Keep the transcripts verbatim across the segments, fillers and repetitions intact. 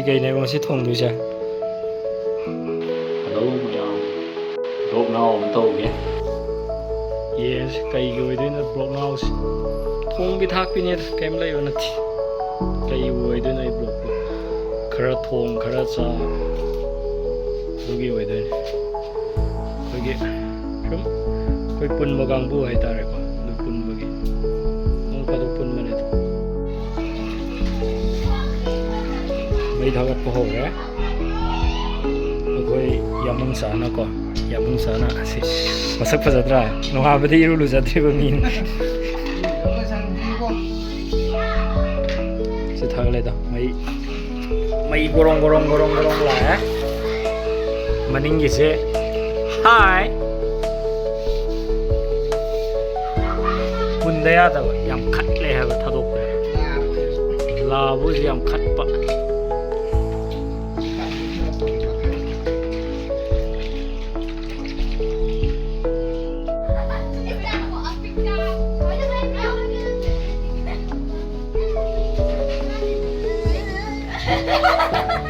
ꯀꯩꯅꯦꯕ ꯉꯁꯤ ꯊꯣꯡꯗꯣꯏꯁꯦ? ꯍꯜꯂꯣ ꯃꯌꯥꯝ, ꯕ꯭ꯂꯣꯛ ꯅꯥꯎ ꯑꯃ ꯇꯧꯒꯦ꯫ ꯌꯦꯁ, ꯀꯩꯒꯤ ꯑꯣꯏꯗꯣꯏꯅꯣ ꯕ꯭ꯂꯣꯛ ꯅꯥꯎꯁꯦ? ꯊꯣꯡꯕꯤ ꯊꯥꯛꯄꯤꯅꯦꯗ, ꯀꯩꯝ ꯂꯩꯕ ꯅꯠꯇꯦ꯫ ꯀꯩꯕꯨ ꯑꯣꯏꯗꯣꯏꯅꯣ ꯑꯩ ꯕ꯭ꯂꯣꯛꯄꯨ? ꯈꯔ ꯊꯣꯡ ꯈꯔ ꯆꯥ, ꯑꯗꯨꯒꯤ ꯑꯣꯏꯗꯣꯏꯅꯦ꯫ ꯑꯩꯈꯣꯏꯒꯤ ꯁꯨꯝ ꯑꯩꯈꯣꯏ ꯄꯨꯟꯕ ꯀꯥꯡꯕꯨ ꯍꯥꯏꯇꯥꯔꯦꯀꯣ, ꯑꯗꯨ ꯄꯨꯟꯕꯒꯤ ꯅꯣꯡ ꯐꯥꯗꯣꯛ ꯄꯨꯟꯕꯅꯦ꯫ ꯃꯩ ꯊꯥꯒꯠꯄ ꯍꯧꯔꯦ ꯑꯩꯈꯣꯏ ꯌꯥꯃꯨꯡ ꯆꯥꯅꯀꯣ꯫ ꯌꯥꯃꯨꯡ ꯆꯥꯅ ꯑꯁꯤ ꯃꯁꯛ ꯐꯖꯗ꯭ꯔꯥ? ꯅꯣꯡꯉꯥꯟꯕꯗꯤ ꯏꯔꯨ ꯂꯨꯖꯗ꯭ꯔꯤꯕ ꯃꯤꯅꯤ꯫ ꯁꯤ ꯊꯥꯒꯠꯂꯦꯗꯣ, ꯃꯩ ꯃꯩ ꯒꯣꯔꯣꯡ ꯒꯣꯔꯣꯡ ꯒꯣꯔꯣꯡ ꯒꯣꯔꯣꯡ ꯂꯥꯛꯑꯦ꯫ ꯃꯅꯤꯡꯒꯤꯁꯦ, ꯍꯥꯏ꯫ ꯄꯨꯟꯗ ꯌꯥꯗꯕ ꯌꯥꯝ ꯈꯠꯂꯦ ꯍꯥꯏꯕ ꯊꯥꯗꯣꯛꯄꯗ꯫ ꯂꯥꯕꯨꯁꯨ ꯌꯥꯝ ꯈꯠꯄ꯫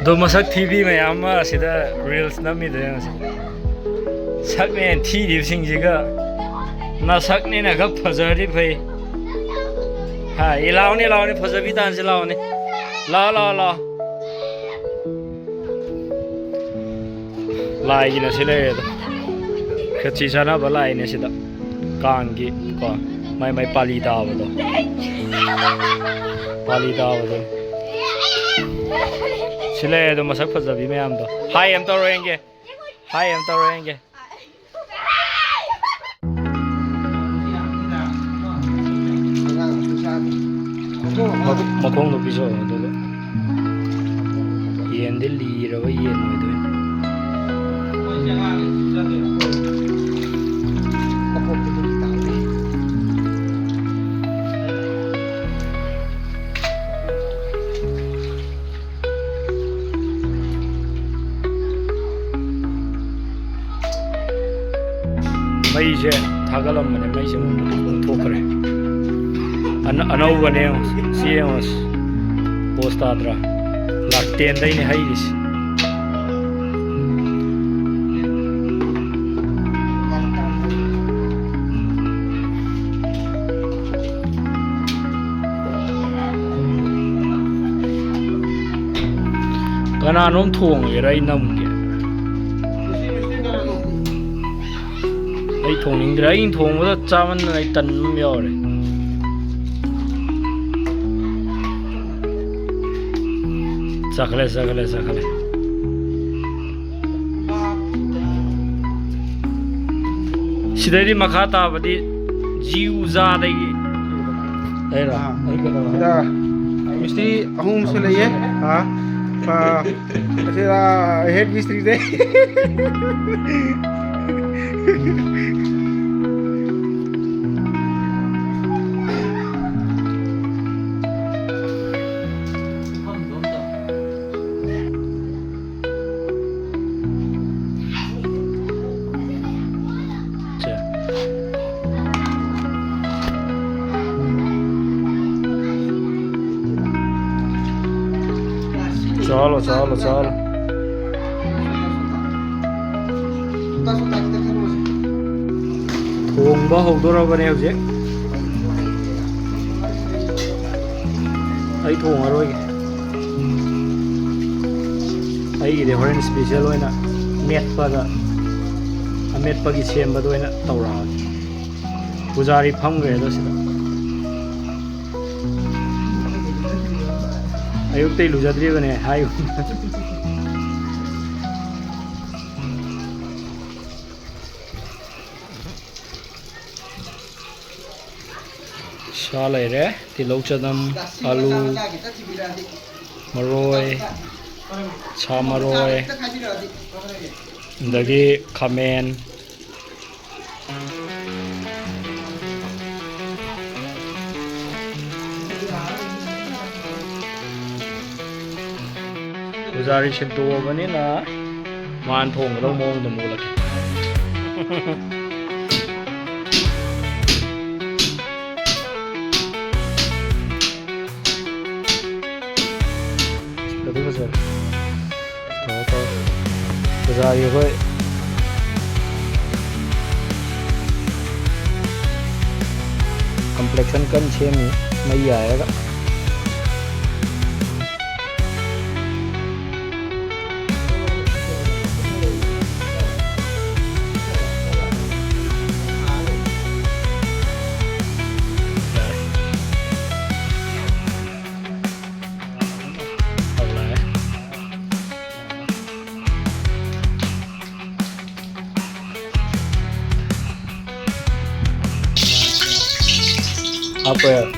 ꯑꯗꯣ ꯃꯁꯛ ꯊꯤꯕꯤ ꯃꯌꯥꯝ ꯑꯃ ꯑꯁꯤꯗ reels ꯅꯝꯃꯤꯗꯣ ꯌꯦꯡꯉꯁꯤ꯫ ꯁꯛꯅꯦ ꯊꯤꯔꯤꯕꯁꯤꯡꯁꯤꯒ ꯅꯁꯛꯅꯦꯅ ꯈꯔ ꯐꯖꯔꯗꯤ ꯐꯩ꯫ ꯍꯥ, ꯏ ꯂꯥꯎꯅꯦ, ꯂꯥꯎꯅꯦ, ꯐꯖꯕꯤ ꯇꯥꯟꯁꯤ ꯂꯥꯎꯅꯦ꯫ ꯂꯥꯎ, ꯂꯥꯎ, ꯂꯥꯎ꯫ ꯂꯥꯏꯒꯤꯅ ꯁꯤ ꯂꯩꯔꯦꯗ꯫ ꯈꯦꯆꯤ ꯆꯥꯅꯕ ꯂꯥꯏꯅꯦ ꯁꯤꯗ꯫ ꯀꯥꯡꯒꯤ ꯀꯣ, ꯃꯥꯏ ꯃꯥꯏ ꯄꯥꯂꯤ ꯇꯥꯕꯗꯣ꯫ ꯄꯥꯂꯤ ꯇꯥꯕꯗꯣ꯫ ꯁꯤ ꯂꯩꯔꯦ ꯑꯗꯣ, ꯃꯁꯛ ꯐꯖꯕꯤ ꯃꯌꯥꯝꯗꯣ꯫ ꯍꯥꯏ ꯑꯝ ꯇꯧꯔꯣ ꯌꯦꯡꯒꯦ꯫ ꯍꯥꯏ ꯑꯝ ꯇꯧꯔꯣ ꯌꯦꯡꯒꯦ꯫ ꯃꯈꯣꯡꯗꯣ ꯄꯤꯖꯧ ꯑꯗꯨꯒ꯫ ꯌꯦꯟꯗꯤ ꯂꯤꯔꯕ ꯌꯦꯟ ꯑꯣꯏꯗꯣꯏꯅꯤ꯫ ꯃꯩꯁꯦ ꯊꯥꯒꯠꯂꯝꯕꯅꯦ, ꯃꯩꯁꯦ ꯑꯃꯨꯛ ꯃꯨꯠꯊꯣꯛꯈ꯭ꯔꯦ꯫ ꯑꯅ-, ꯑꯅꯧꯕꯅꯦ ꯌꯦꯡꯉꯣ, ꯁꯤ ꯌꯦꯡꯉꯣ, ꯄꯣꯁ ꯇꯥꯗ꯭ꯔꯥ? ꯂꯥꯛꯇꯦꯟꯗꯩꯅꯦ ꯍꯩꯔꯤꯁꯦ꯫ ꯀꯅꯥꯅꯣꯝ ꯊꯣꯡꯉꯒꯦꯔꯥ ꯑꯩ ꯅꯝꯒꯦ꯫ ꯑꯩ ꯊꯣꯡꯅꯤꯡꯗ꯭ꯔꯦ꯫ ꯑꯩꯅ ꯊꯣꯡꯕꯗ ꯆꯥꯃꯟꯗꯅ ꯑꯩ ꯇꯟꯕ ꯑꯃ ꯌꯥꯎꯔꯦ꯫ ꯆꯥꯈꯠꯂꯦ, ꯆꯥꯈꯠꯂꯦ, ꯆꯥꯈꯠꯂꯦ꯫ ꯁꯤꯗꯩꯗꯤ ꯃꯈꯥ ꯇꯥꯕꯗꯤ ꯖꯤꯎꯖꯥꯗꯒꯤ꯫ ꯑꯩꯔꯣ? ꯑꯥ꯫ ꯑꯩ ꯀꯩꯗꯧꯔꯦ? ꯁꯤꯗ ꯃꯤꯁꯇ꯭ꯔꯤ ꯑꯍꯨꯝꯁꯨ ꯂꯩꯌꯦ꯫ ꯑꯥ, ꯑꯥ, ꯑꯁꯤꯗ ꯍꯦꯠ ꯃꯤꯁꯇ꯭ꯔꯤꯗꯩ꯫ ꯆꯥꯍꯜꯂꯣ, ꯆꯥꯍꯜꯂꯣ, ꯆꯥꯍꯜꯂꯣ꯫ ꯊꯣꯡꯕ ꯍꯧꯗꯣꯔꯕꯅꯦ ꯍꯧꯖꯤꯛ꯫ ꯑꯩ ꯊꯣꯡꯉꯔꯣꯏꯒꯦ꯫ ꯑꯩꯒꯤꯗꯤ ꯍꯣꯔꯦꯟ ꯏꯁꯄꯤꯁꯦꯜ ꯑꯣꯏꯅ ꯃꯦꯠꯄꯗ, ꯑꯃꯦꯠꯄꯒꯤ ꯁꯦꯝꯕꯗ ꯑꯣꯏꯅ ꯇꯧꯔꯛꯑꯒꯦ꯫ ꯄꯨꯖꯥꯔꯤ ꯐꯝꯈ꯭ꯔꯦ ꯑꯗꯣ ꯁꯤꯗ꯫ ꯑꯌꯨꯛꯇꯩ ꯂꯨꯖꯗ꯭ꯔꯤꯕꯅꯦ ꯍꯥꯏꯒꯨꯝ꯫ ꯁꯥ ꯂꯩꯔꯦ, ꯇꯤꯜꯍꯧ, ꯆꯅꯝ, ꯑꯂꯨ, ꯃꯔꯣꯏ, ꯁꯥ ꯃꯔꯣꯏ, ꯑꯗꯒꯤ ꯈꯥꯃꯦꯟ꯫ ꯄꯨꯖꯥꯔꯤ ꯁꯤꯟꯇꯣꯛꯑꯕꯅꯤꯅ ꯃꯥꯅ ꯊꯣꯡꯒꯗꯧꯕ ꯃꯑꯣꯡꯗ ꯑꯃꯨꯛ ꯎꯠꯂꯛꯀꯦ꯫ ꯑꯗꯨꯒ ꯇꯧꯔꯣ, ꯇꯧꯔꯣ꯫ ꯑꯣꯖꯥꯒꯤ ꯑꯩꯈꯣꯏ complexion ꯀꯟꯅ ꯁꯦꯝꯃꯤ, ꯃꯩ ꯌꯥꯏꯔꯒ꯫ ꯍꯥꯞꯄ ꯌꯥꯔꯦ꯫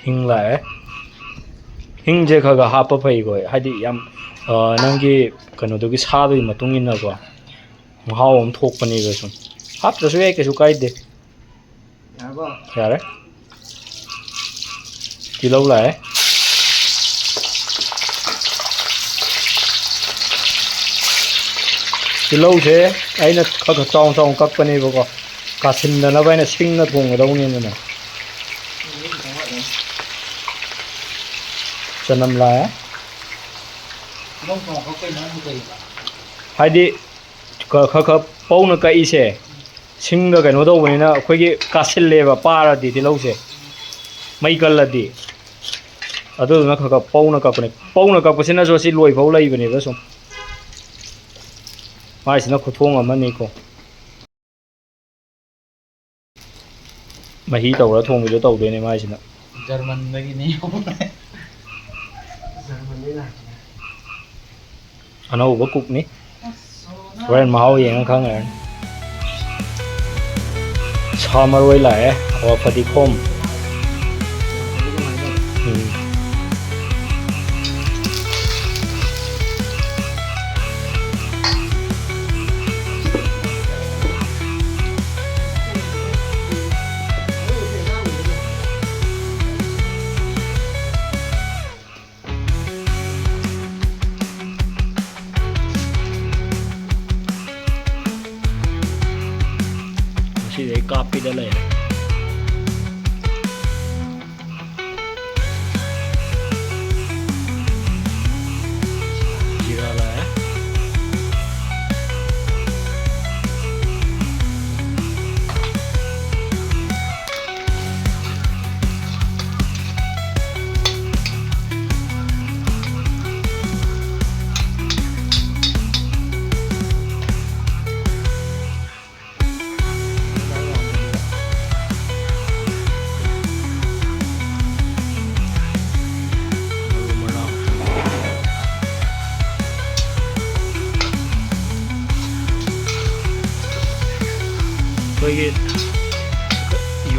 ꯍꯤꯡ ꯂꯥꯛꯑꯦ꯫ ꯍꯤꯡꯁꯦ ꯈꯔ ꯈꯔ ꯍꯥꯞꯄ ꯐꯩꯀꯣ, ꯍꯥꯏꯗꯤ ꯌꯥꯝ, ꯑ, ꯅꯪꯒꯤ ꯀꯩꯅꯣꯗꯨꯒꯤ ꯁꯥꯗꯨꯒꯤ ꯃꯇꯨꯡ ꯏꯟꯅꯀꯣ, ꯃꯍꯥꯎ ꯑꯃ ꯊꯣꯛꯄꯅꯦꯕ ꯁꯨꯝ꯫ ꯍꯥꯞꯇ꯭ꯔꯁꯨ ꯌꯥꯏ, ꯀꯩꯁꯨ ꯀꯥꯏꯗꯦ꯫ ꯌꯥꯔꯕꯣ? ꯌꯥꯔꯦ꯫ ꯇꯤꯜꯍꯧ ꯂꯥꯛꯑꯦ꯫ ꯇꯤꯜꯍꯧꯁꯦ ꯑꯩꯅ ꯈꯔ ꯈꯔ ꯆꯥꯎꯅ ꯆꯥꯎꯅ ꯀꯛꯄꯅꯦꯕꯀꯣ, ꯀꯥꯁꯤꯟꯗꯅꯕ ꯑꯩꯅ ꯁꯤꯡꯅ ꯊꯣꯡꯒꯗꯧꯅꯦꯅꯅꯦ꯫ ꯆꯅꯝ ꯂꯥꯛꯑꯦ꯫ ꯇꯤꯜꯍꯧ ꯆꯥꯎꯅ ꯀꯛꯄꯩ ꯃꯔꯝꯗꯤ ꯀꯩꯕ? ꯍꯥꯏꯗꯤ ꯈ-, ꯈꯔ ꯈꯔ ꯄꯧꯅ ꯀꯛꯏꯁꯦ, ꯁꯤꯡꯒ ꯀꯩꯅꯣ ꯇꯧꯕꯅꯤꯅ ꯑꯩꯈꯣꯏꯒꯤ ꯀꯥꯁꯤꯜꯂꯦꯕ, ꯄꯥꯔꯗꯤ ꯇꯤꯜꯍꯧꯁꯦ, ꯃꯩ ꯀꯜꯂꯗꯤ꯫ ꯑꯗꯨꯗꯨꯅ ꯈꯔ ꯈꯔ ꯄꯧꯅ ꯀꯛꯄꯅꯦ꯫ ꯄꯧꯅ ꯀꯛꯄꯁꯤꯅꯁꯨ ꯑꯁꯤ ꯂꯣꯏꯐꯥꯎ ꯂꯩꯕꯅꯦꯕ ꯁꯨꯝ꯫ ꯃꯥꯏꯁꯤꯅ ꯈꯨꯊꯣꯡ ꯑꯃꯅꯤꯀꯣ꯫ ꯃꯍꯤ ꯇꯧꯔ ꯊꯣꯡꯕꯤꯗꯣ ꯇꯧꯗꯣꯏꯅꯦ ꯃꯥꯏꯁꯤꯅ꯫ ꯖꯔꯃꯟꯗꯒꯤꯅꯤ꯫ ꯖꯔꯃꯟꯗꯒꯤ ꯂꯥꯛꯄꯅꯦ꯫ ꯑꯅꯧꯕ ꯀꯨꯛꯅꯤ꯫ ꯍꯣꯔꯦꯟ ꯃꯍꯥꯎ ꯌꯦꯡꯉ ꯈꯪꯉꯅꯤ꯫ ꯁꯥ ꯃꯔꯣꯏ ꯂꯥꯛꯑꯦ꯫ ꯑꯣ, ꯐꯗꯤꯒꯣꯝ꯫ ꯎꯝ꯫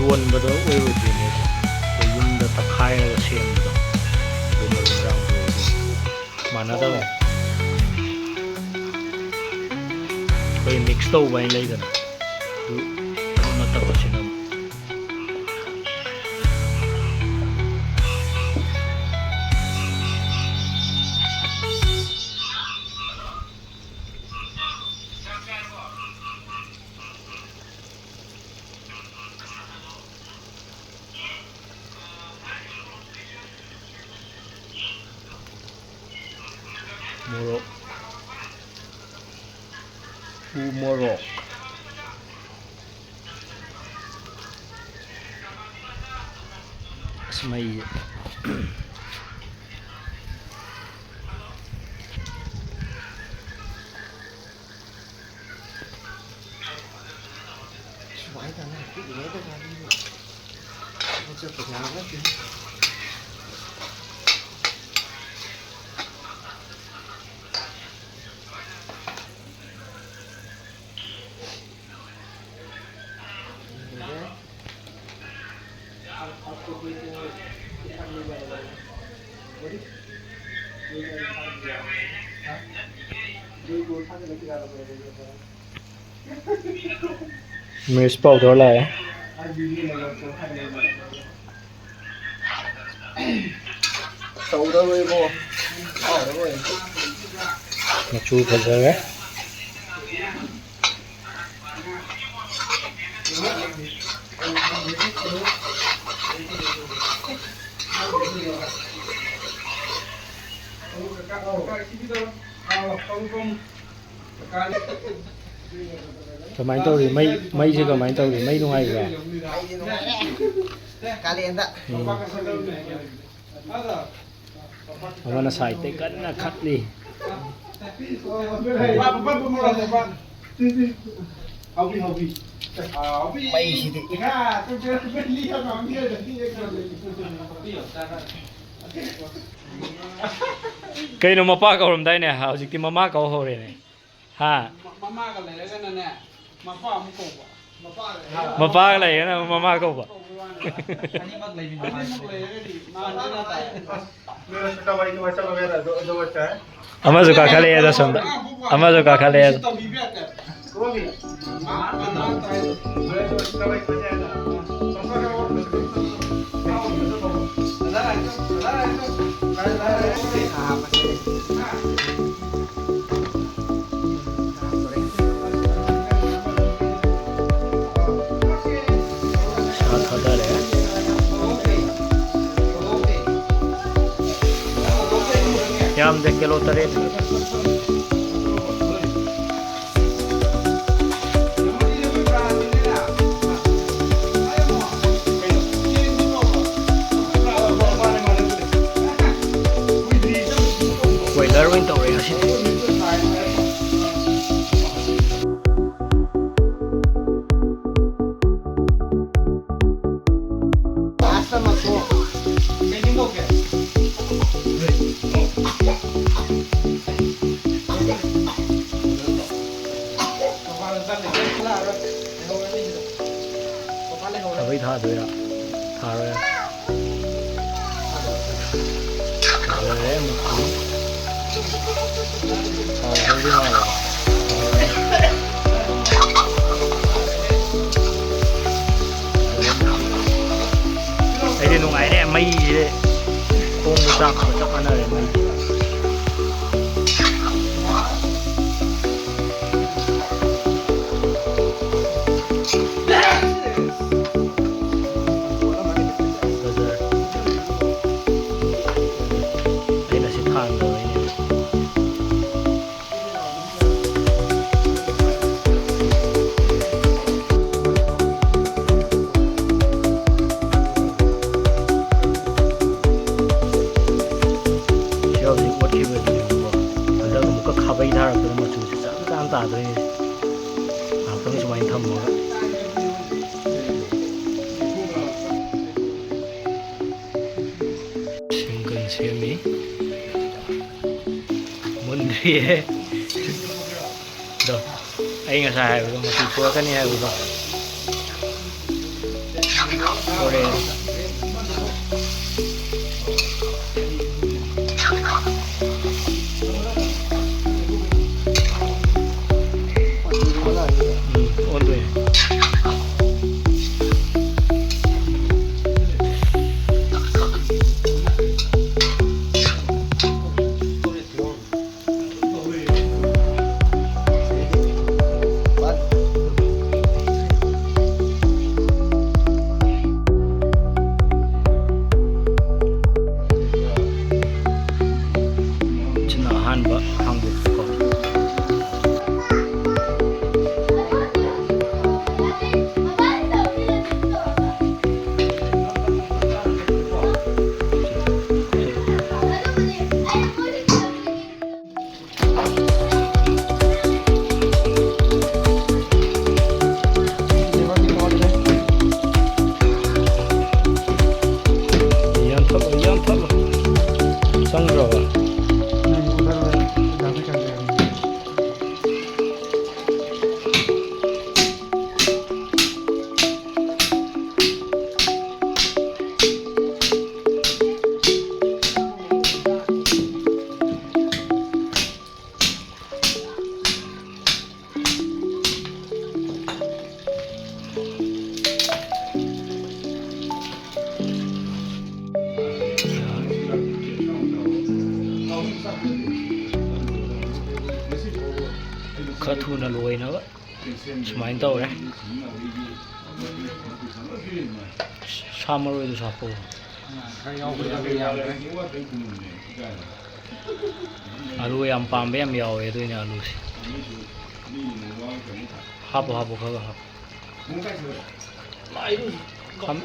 ꯌꯣꯟꯕꯗꯣ ꯑꯣꯏꯔꯣꯏꯗꯣꯏꯅꯦꯕ꯫ ꯑꯩꯈꯣꯏ ꯌꯨꯝꯗ ꯇꯛꯈꯥꯏꯔꯒ ꯁꯦꯝꯕꯗꯣ, ꯑꯗꯨ ꯃꯔꯨ ꯃꯔꯥꯡꯗꯣ ꯑꯣꯏꯗꯣꯏꯅꯦ꯫ ꯃꯥꯟꯅꯗꯕ꯫ ꯑꯩꯈꯣꯏ ꯃꯤꯛꯁ ꯇꯧꯕ ꯍꯥꯏꯅ ꯂꯩꯗꯅ, ꯑꯗꯨ ꯅꯠꯇꯕ ꯁꯤꯅ꯫ ꯃꯣꯔꯣꯛ꯫ ꯎ ꯃꯣꯔꯣꯛ꯫ ꯑꯁ, ꯃꯩꯁꯦ꯫ ꯁꯨꯃꯥꯏꯅ ꯇꯧꯔꯒ ꯄꯤꯛꯂꯤꯉꯩꯗ ꯒꯥꯔꯤꯕꯨ ꯊꯕꯛ ꯆꯠꯄ ꯌꯥꯕ ꯅꯠꯇꯦ꯫ ꯃꯤꯔꯆ ꯄꯥꯎꯗꯔ ꯂꯥꯛꯑꯦ꯫ ꯇꯧꯗꯧꯔꯣ ꯏꯕꯣ꯫ ꯃꯆꯨ ꯐꯖꯔꯦ꯫ ꯀꯃꯥꯏꯅ ꯇꯧꯔꯤ? ꯃꯩ, ꯃꯩꯁꯦ ꯀꯃꯥꯏꯅ ꯇꯧꯔꯤ? ꯃꯩ ꯅꯨꯡꯉꯥꯏꯕ꯭ꯔꯣ? ꯃꯩꯗꯤ ꯅꯨꯡꯉꯥꯏꯔꯦ꯫ ꯀꯥꯂꯦꯟꯗ꯫ ꯎꯝ꯫ ꯑꯃꯅ ꯁꯥꯏꯠꯇꯩ ꯀꯟꯅ ꯈꯠꯂꯤ꯫ ꯃꯩꯁꯤꯗꯤ꯫ ꯀꯩꯅꯣ, ꯃꯄꯥ ꯀꯧꯔꯝꯗꯥꯏꯅꯦ, ꯍꯧꯖꯤꯛꯇꯤ ꯃꯃꯥ ꯀꯧ ꯍꯧꯔꯦꯅꯦ꯫ ꯍꯥ? ꯃ-, ꯃꯃꯥꯒ ꯂꯩꯔꯒꯅꯅꯦ, ꯃꯄꯥ ꯑꯃꯨꯛ ꯀꯧꯕ꯫ ꯃꯄꯥꯒ ꯂꯩꯔꯒꯅ ꯃꯃꯥ ꯀꯧꯕ꯫ ꯑꯅꯤꯃꯛ ꯂꯩꯃꯤꯟꯅꯕ ꯍꯥꯏꯁꯦ꯫ मेरा छोटा भाई तो बच्चा वगैरह दो, दो बच्चा है। ꯑꯃꯁꯨ ꯀꯥꯈꯠꯂꯛꯑꯦꯗ ꯁꯣꯝꯗ꯫ ꯑꯃꯁꯨ ꯀꯥꯈꯠꯂꯛꯑꯦꯗ꯫ वो भी। मेरा छोटा भाई तो बच्चा है ना। पापा का और ꯁꯥ ꯊꯥꯗꯔꯦ꯫ ꯌꯥꯝꯗꯦ, ꯀꯤꯂꯣ ꯇꯔꯦꯠ꯫ ꯕꯣꯏꯂꯔ ꯑꯣꯏꯅ ꯇꯧꯔꯦ ꯉꯁꯤꯗꯤ꯫ ꯈꯥꯕꯩ ꯊꯥꯗꯣꯏꯔꯥ? ꯊꯥꯔꯣꯏ꯫ ꯊꯥꯔꯣꯏ ꯑꯃꯨꯛꯇꯤ꯫ ꯊꯥꯗꯧꯗꯤ ꯃꯥꯜꯂꯦ꯫ ꯑꯩꯗꯤ ꯅꯨꯡꯉꯥꯏꯔꯦ ꯃꯩꯁꯦ꯫ ꯈꯣꯡꯗ ꯆꯥꯛꯄꯒ ꯆꯞ ꯃꯥꯟꯅꯔꯦ ꯃꯩꯁꯦ꯫ ꯐꯖꯔꯦ꯫ ꯑꯩꯅ ꯁꯤ ꯊꯥꯡꯗꯕꯩꯅꯦ꯫ ꯁꯤ ꯍꯧꯖꯤꯛ ꯑꯣꯠꯈꯤꯕꯗꯨꯅꯦꯕꯀꯣ꯫ ꯍꯟꯗꯛ ꯑꯃꯨꯛꯀ ꯈꯥꯕꯩ ꯊꯥꯔꯛꯄꯗ ꯃꯆꯨꯁꯦ ꯆꯞ ꯆꯥꯅ ꯇꯥꯗꯣꯏꯅꯦ꯫ ꯉꯥꯏꯍꯥꯛꯇꯪ ꯁꯨꯃꯥꯏꯅ ꯊꯝꯃꯒ꯫ ꯁꯤꯡꯒꯜ ꯁꯦꯝꯃꯤ꯫ ꯃꯨꯟꯗ꯭ꯔꯤꯌꯦ꯫ ꯑꯗꯣ ꯑꯩ ꯉꯁꯥꯏ ꯍꯥꯏꯕꯗꯣ, ꯃꯆꯨ ꯊꯣꯛꯂꯛꯀꯅꯤ ꯍꯥꯏꯕꯗꯣ, ꯇꯧꯔꯦ꯫ ꯎꯝ, ꯑꯣꯟꯗꯣꯏꯅꯦ꯫ ꯁꯤꯅ ꯑꯍꯥꯟꯕ ꯍꯥꯡꯗꯣꯛꯄꯀꯣ꯫ ꯌꯥꯟꯊꯠꯂꯣ, ꯌꯥꯟꯊꯠꯂꯣ꯫ ꯆꯪꯈ꯭ꯔꯕ? ꯈꯔ ꯊꯨꯅ ꯂꯣꯏꯅꯕ ꯁꯨꯃꯥꯏꯅ ꯇꯧꯔꯦ꯫ ꯁꯥ ꯃꯔꯣꯏꯗꯨꯁꯨ ꯍꯥꯞꯄꯛꯑꯣ꯫ ꯈꯔ ꯌꯥꯎꯕ ꯌꯥꯎꯕ ꯌꯥꯝꯗ꯭ꯔꯦ꯫ ꯑꯂꯨ ꯌꯥꯝ ꯄꯥꯝꯕ ꯌꯥꯝ ꯌꯥꯎꯋꯦ, ꯑꯗꯨꯏꯅꯦ ꯑꯂꯨꯁꯦ꯫ ꯍꯥꯞꯄꯣ, ꯍꯥꯞꯄꯣ, ꯈꯔ ꯈꯔ ꯍꯥꯞꯄꯣ꯫ ꯈꯥꯝ-,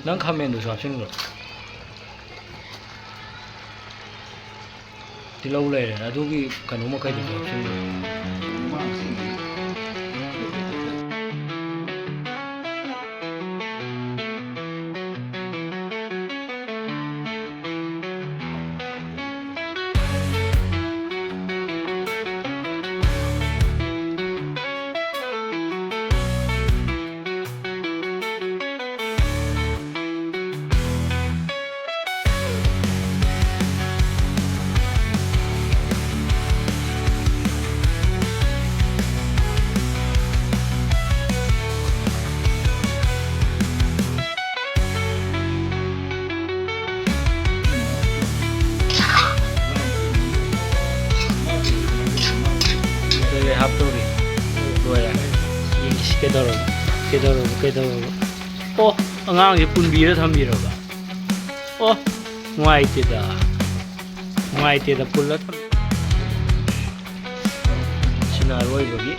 ꯅꯪ ꯈꯥꯃꯦꯟꯗꯨꯁꯨ ꯍꯥꯞꯆꯤꯟꯈ꯭ꯔꯣ꯫ ꯇꯤꯜꯍꯧ ꯂꯩꯔꯦꯅ, ꯑꯗꯨꯒꯤ ꯀꯩꯅꯣ ꯃꯈꯩꯗꯨꯁꯨ ꯍꯥꯞꯆꯤꯟꯈ꯭ꯔꯣ꯫ ꯀꯩꯗꯧꯔꯕ, ꯀꯩꯗꯧꯔꯕ? ꯑꯣ, ꯑꯉꯥꯡꯁꯦ ꯄꯨꯟꯕꯤꯔ ꯊꯝꯕꯤꯔꯕ? ꯑꯣ, ꯅꯨꯡꯉꯥꯏꯇꯦꯗ꯫ ꯅꯨꯡꯉꯥꯏꯇꯦꯗ, ꯄꯨꯜꯂ ꯊꯝ-, ꯁꯤꯅ ꯑꯔꯣꯏꯕꯒꯤ꯫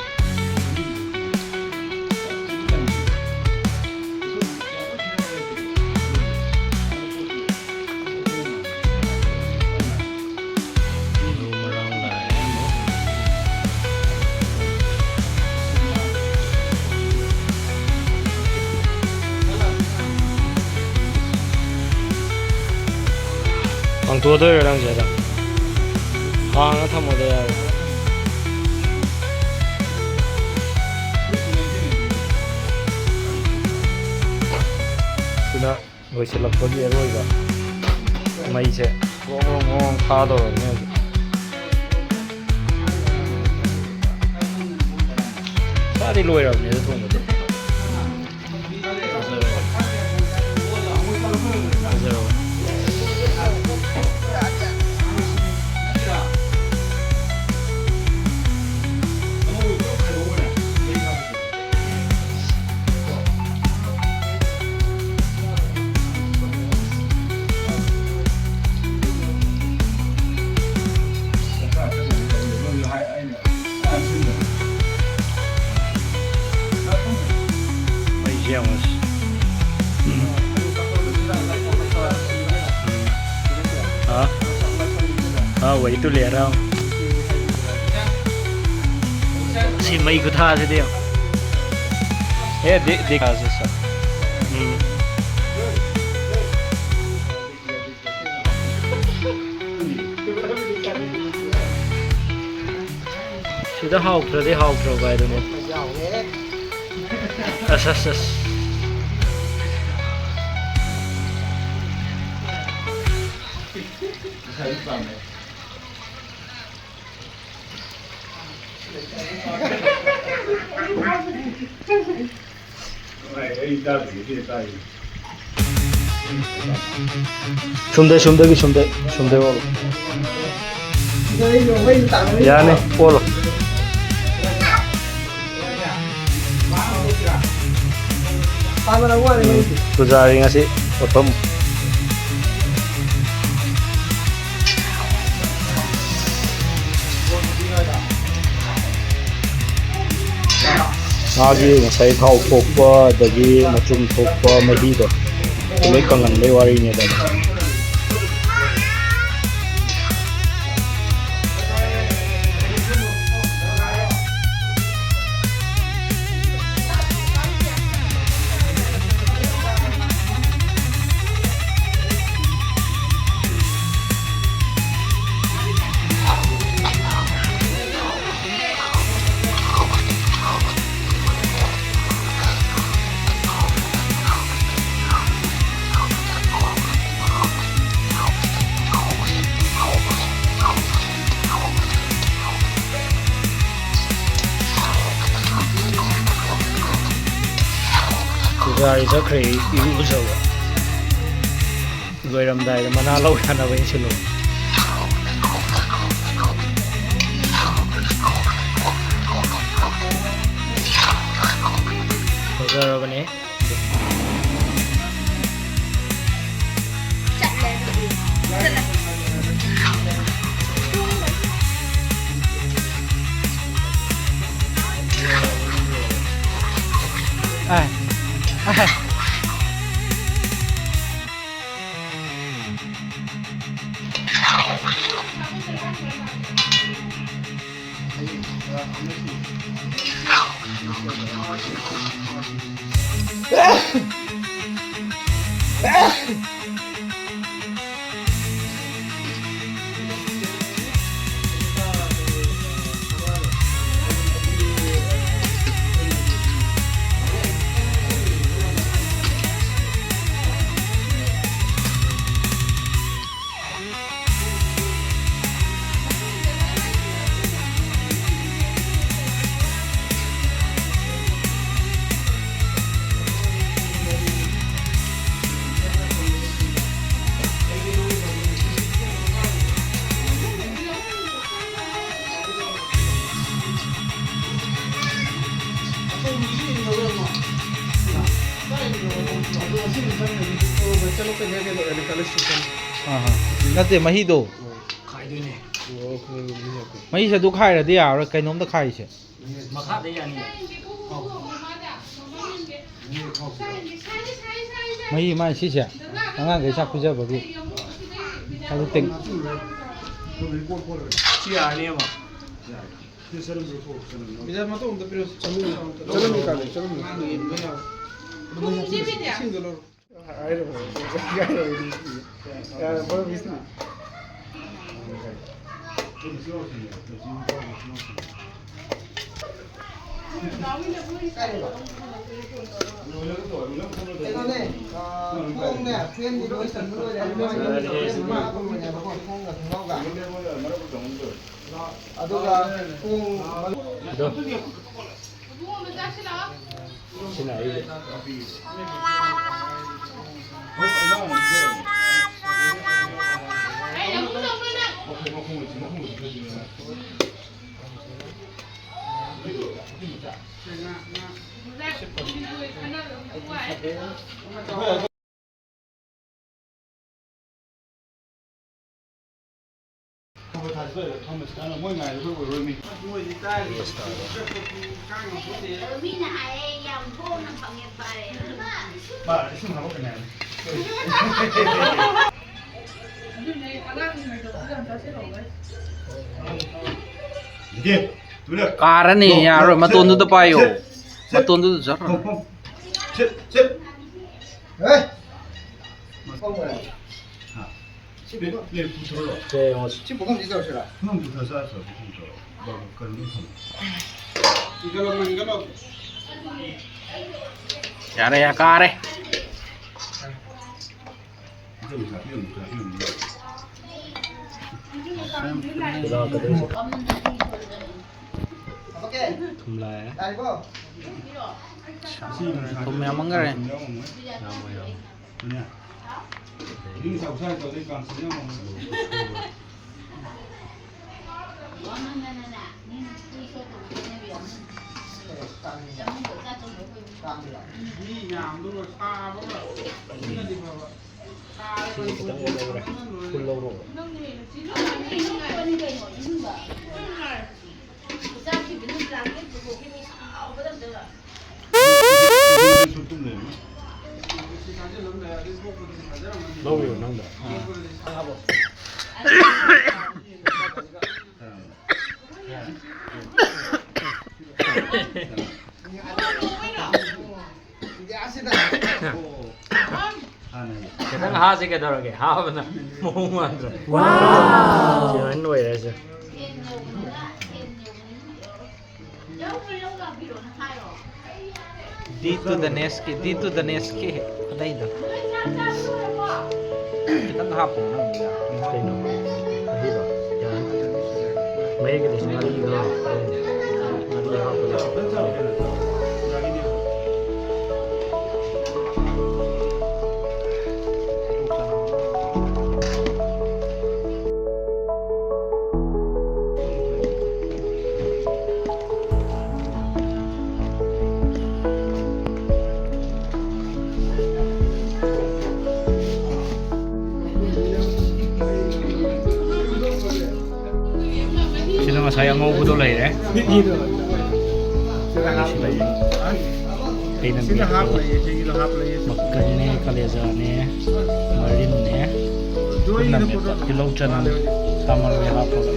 ꯍꯥꯡꯇꯣꯛꯑꯗꯣꯏꯔꯣ ꯅꯪꯁꯦ ꯑꯗꯣ? ꯍꯥꯡꯉ ꯊꯝꯃꯣꯗ ꯌꯥꯔꯦ꯫ ꯁꯤꯅ ꯂꯣꯏꯁꯤꯜꯂꯛꯄꯒꯤ ꯑꯔꯣꯏꯕ ꯃꯩꯁꯦ ꯒ꯭ꯔꯣꯡ ꯒ꯭ꯔꯣꯡ ꯒ꯭ꯔꯣꯡ ꯊꯥꯗꯧꯔꯕꯅꯦ ꯍꯧꯖꯤꯛ꯫ ꯆꯥꯗꯤ ꯂꯣꯏꯔꯕꯅꯦ ꯑꯗꯨ ꯊꯣꯡꯕꯗꯤ꯫ ꯐꯖꯔꯕ꯫ ꯐꯖꯔꯕ꯫ ꯃꯩꯁꯦ ꯌꯦꯡꯉꯣ꯫ ꯎꯝ꯫ ꯍꯥ? ꯍꯥ, ꯋꯥꯔꯤ ꯇꯨ ꯂꯩꯔ꯫ ꯁꯤ ꯃꯩ ꯈꯨꯊꯥꯁꯤꯗꯤ ꯌꯦꯡꯉꯣ꯫ ꯑꯦ, ꯗꯤ, ꯗꯤ, ꯎꯝ꯫ ꯁꯤꯗ ꯍꯥꯎꯇ꯭ꯔꯗꯤ ꯍꯥꯎꯇ꯭ꯔꯕ ꯍꯥꯏꯗꯨꯅꯦ꯫ ꯑꯁ, ꯑꯁ, ꯑꯁ꯫ ꯁꯨꯝꯗꯩ, ꯁꯨꯝꯗꯒꯤ, ꯁꯨꯝꯗꯩ, ꯁꯨꯝꯗꯩ ꯑꯣꯜꯂꯣ꯫ ꯌꯥꯅꯤ, ꯑꯣꯜꯂꯣ꯫ ꯎꯝ, ꯄꯨꯖꯥꯔꯤ ꯉꯁꯤ ꯄꯣꯠꯐꯝ꯫ ꯃꯥꯒꯤ ꯉꯁꯥꯏ ꯊꯥꯎ ꯊꯣꯛꯄ ꯑꯗꯒꯤ ꯃꯆꯨꯝ ꯊꯣꯛꯄ ꯃꯍꯤꯗꯣ ꯂꯣꯏ ꯀꯪꯍꯟꯕꯩ ꯋꯥꯔꯤꯅꯦꯕ꯫ ꯄꯨꯖꯥꯔꯤ ꯆꯠꯈ꯭ꯔꯦ ꯏꯔꯨꯖꯕ꯫ ꯂꯣꯏꯔꯝꯗꯥꯏꯗ ꯃꯅꯥ ꯂꯧ ꯌꯥꯅꯕ ꯏꯟꯁꯤꯜꯂꯨ꯫ ꯐꯖꯔꯕꯅꯦ꯫ ꯆꯠꯂꯦ꯫ ꯆꯠꯂꯦ꯫ ꯑꯥꯏ꯫ ꯑꯥꯏ꯫ ꯉꯁꯤꯗꯤ ꯈꯪꯗꯦ, ꯆꯠꯂꯣ, ꯀꯩꯅꯣ, ꯀꯩꯅꯣ, ꯑꯦꯂꯦꯛꯇ꯭ꯔꯣꯅꯤꯛꯁ ꯁꯤꯁꯇꯦꯝ꯫ ꯑꯥ, ꯑꯥ꯫ ꯅꯠꯇꯦ, ꯃꯍꯤꯗꯣ꯫ ꯈꯥꯏꯗꯣꯏꯅꯦ꯫ ꯑꯣ, ꯈꯪꯉꯦ, ꯈꯪꯉꯦ꯫ ꯃꯍꯤꯁꯦ ꯑꯗꯨ ꯈꯥꯏꯔꯗꯤ ꯌꯥꯔꯔꯣꯏ, ꯀꯩꯅꯣꯝꯗ ꯈꯥꯏꯁꯦ꯫ ꯃꯈꯥꯗ ꯌꯥꯅꯤꯌꯦ꯫ ꯃꯍꯤ ꯃꯥꯏ ꯁꯤꯁꯦ ꯑꯉꯥꯡꯈꯩ ꯆꯥꯛ ꯄꯤꯖꯕꯒꯤ ꯑꯗꯨ ꯇꯦꯡ-, ꯁꯤ ꯌꯥꯔꯅꯦꯕ꯫ ꯕꯤꯗ꯭ꯌꯥ, ꯃꯇꯨꯡ ꯑꯝꯇ ꯄꯤꯔꯛꯑꯣ꯫ ꯆꯠꯂꯝꯃꯤ ꯀꯥꯟꯗ, ꯆꯠꯂꯝꯃꯤ꯫ ꯏꯁꯤꯡꯗꯣ ꯂꯧꯔꯣ꯫ ꯀꯩꯅꯣꯅꯦ, ꯑ, ꯊꯣꯡꯅꯦ, ꯐꯦꯟꯗꯤ ꯂꯣꯏ ꯆꯟꯕ ꯂꯣꯏꯔꯦ꯫ ꯊꯣꯡꯒ ꯊꯣꯡꯅꯥꯎꯒ꯫ ꯑꯗꯨꯒ ꯊꯣꯡ ꯑꯗꯣ꯫ ꯁꯤꯅ ꯑꯩꯒꯤ꯫ ꯃꯤꯅ ꯍꯥꯏꯌꯦ, ꯌꯥꯝ ꯍꯣꯡꯅ ꯐꯪꯉꯦ, ꯐꯔꯦ꯫ ꯀꯥꯔꯅꯤ, ꯌꯥꯔꯣꯏ, ꯃꯇꯣꯟꯗꯨꯗ ꯄꯥꯏꯌꯣ꯫ ꯃꯇꯣꯟꯗꯨꯗ ꯆꯠꯈ꯭ꯔꯣ꯫ ꯁꯤ ꯄ꯭ꯂꯦꯠ, ꯄ꯭ꯂꯦꯠ ꯄꯨꯊꯣꯔꯛꯑꯣ꯫ ꯁꯦ, ꯌꯦꯡꯉꯣ꯫ ꯁꯤ ꯄꯨꯈꯝꯁꯤ ꯇꯧꯔꯁꯤꯔꯥ? ꯄꯨꯈꯝ ꯄꯨꯊꯣꯔ ꯆꯥꯔꯁꯤ, ꯄꯨꯈꯝ ꯇꯧꯔ꯫ ꯀꯩꯅꯣ ꯊꯝꯃꯣ꯫ ꯏꯟꯒꯠꯂꯣ, ꯏꯟꯒꯠꯂꯣ꯫ ꯌꯥꯔꯦ, ꯌꯥꯔꯦ, ꯀꯥꯔꯦ꯫ ꯏꯟꯒꯠꯂꯣ, ꯆꯥꯕꯤꯔꯝꯃꯣ, ꯆꯥꯕꯤꯔꯝꯃꯣ꯫ ꯊꯨꯝ ꯂꯥꯛꯑꯦ꯫ ꯌꯥꯔꯦꯀꯣ? ꯊꯨꯝ ꯌꯥꯝꯃꯟꯈꯔꯦ꯫ ꯌꯥꯝꯃꯣꯏ, ꯌꯥꯝꯃꯣꯏ꯫ ꯃꯤ ꯃꯌꯥꯝꯗꯨꯒ ꯁꯥꯕꯒ ꯄꯨꯟꯅꯗꯤ ꯐꯕ꯫ ꯁꯤꯁꯦ ꯈꯤꯇꯪ ꯂꯧꯔꯦ꯫ ꯐꯨꯜ ꯂꯧꯔꯣ꯫ ꯂꯧꯔꯤꯔꯣ ꯅꯪꯗꯣ? ꯈꯤꯇꯪ ꯍꯥꯁꯤ ꯀꯩꯗꯧꯔꯒꯦ? ꯍꯥꯕꯅ ꯃꯑꯣꯡ ꯃꯥꯟꯗ꯭ꯔꯣ? ꯁꯤꯃꯥꯏꯅ ꯂꯣꯏꯔꯦ ꯑꯩꯁꯦ꯫ D to the next ꯀꯤ, D to the next ꯀꯤ ꯑꯗꯩꯗꯣ꯫ ꯈꯤꯇꯪ ꯍꯥꯞꯄꯣ ꯅꯪ꯫ ꯀꯩꯅꯣ? ꯑꯁꯤꯔꯣ? ꯌꯥꯅꯤ꯫ ꯃꯍꯤꯒꯤꯗꯨꯁꯨ ꯉꯥꯔꯤꯒ ꯍꯥꯞꯄꯣ꯫ ꯉꯥꯔꯤ ꯍꯥꯞꯄꯗꯣ꯫ ꯁꯤꯗ ꯉꯁꯥꯏ ꯑꯉꯧꯕꯗꯣ ꯂꯩꯔꯦ꯫ ꯁꯤ ꯂꯩꯔꯦ꯫ ꯑꯩꯅ ꯁꯤꯗ ꯃꯦꯠꯄ ꯍꯥꯞ ꯂꯩꯌꯦ, ꯁꯤꯒꯤꯗ ꯍꯥꯞ ꯂꯩꯌꯦ꯫ ꯃꯀꯟꯅꯦ, ꯀꯂꯦꯖꯥꯅꯦ, ꯃꯔꯤꯟꯅꯦ, ꯄꯨꯟꯅ ꯃꯦꯠꯄ꯫ ꯇꯤꯜꯍꯧ, ꯆꯅꯝ, ꯁꯥ ꯃꯔꯣꯏ ꯍꯥꯞꯄꯒ꯫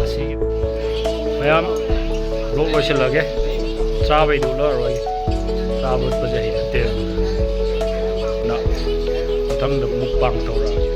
ꯑꯁꯤꯒꯤ ꯃꯌꯥꯝ vlog ꯂꯣꯏꯁꯤꯜꯂꯒꯦ꯫ ꯆꯥꯕꯩꯗꯤ ꯎꯠꯂꯛꯑꯔꯣꯏ꯫ ꯆꯥꯕ ꯎꯠꯄꯁꯦ ꯍꯩꯅꯗꯦ꯫ ꯑꯗꯨꯅ ꯃꯊꯪꯗ mukbang ꯇꯧꯔꯛꯑꯒꯦ꯫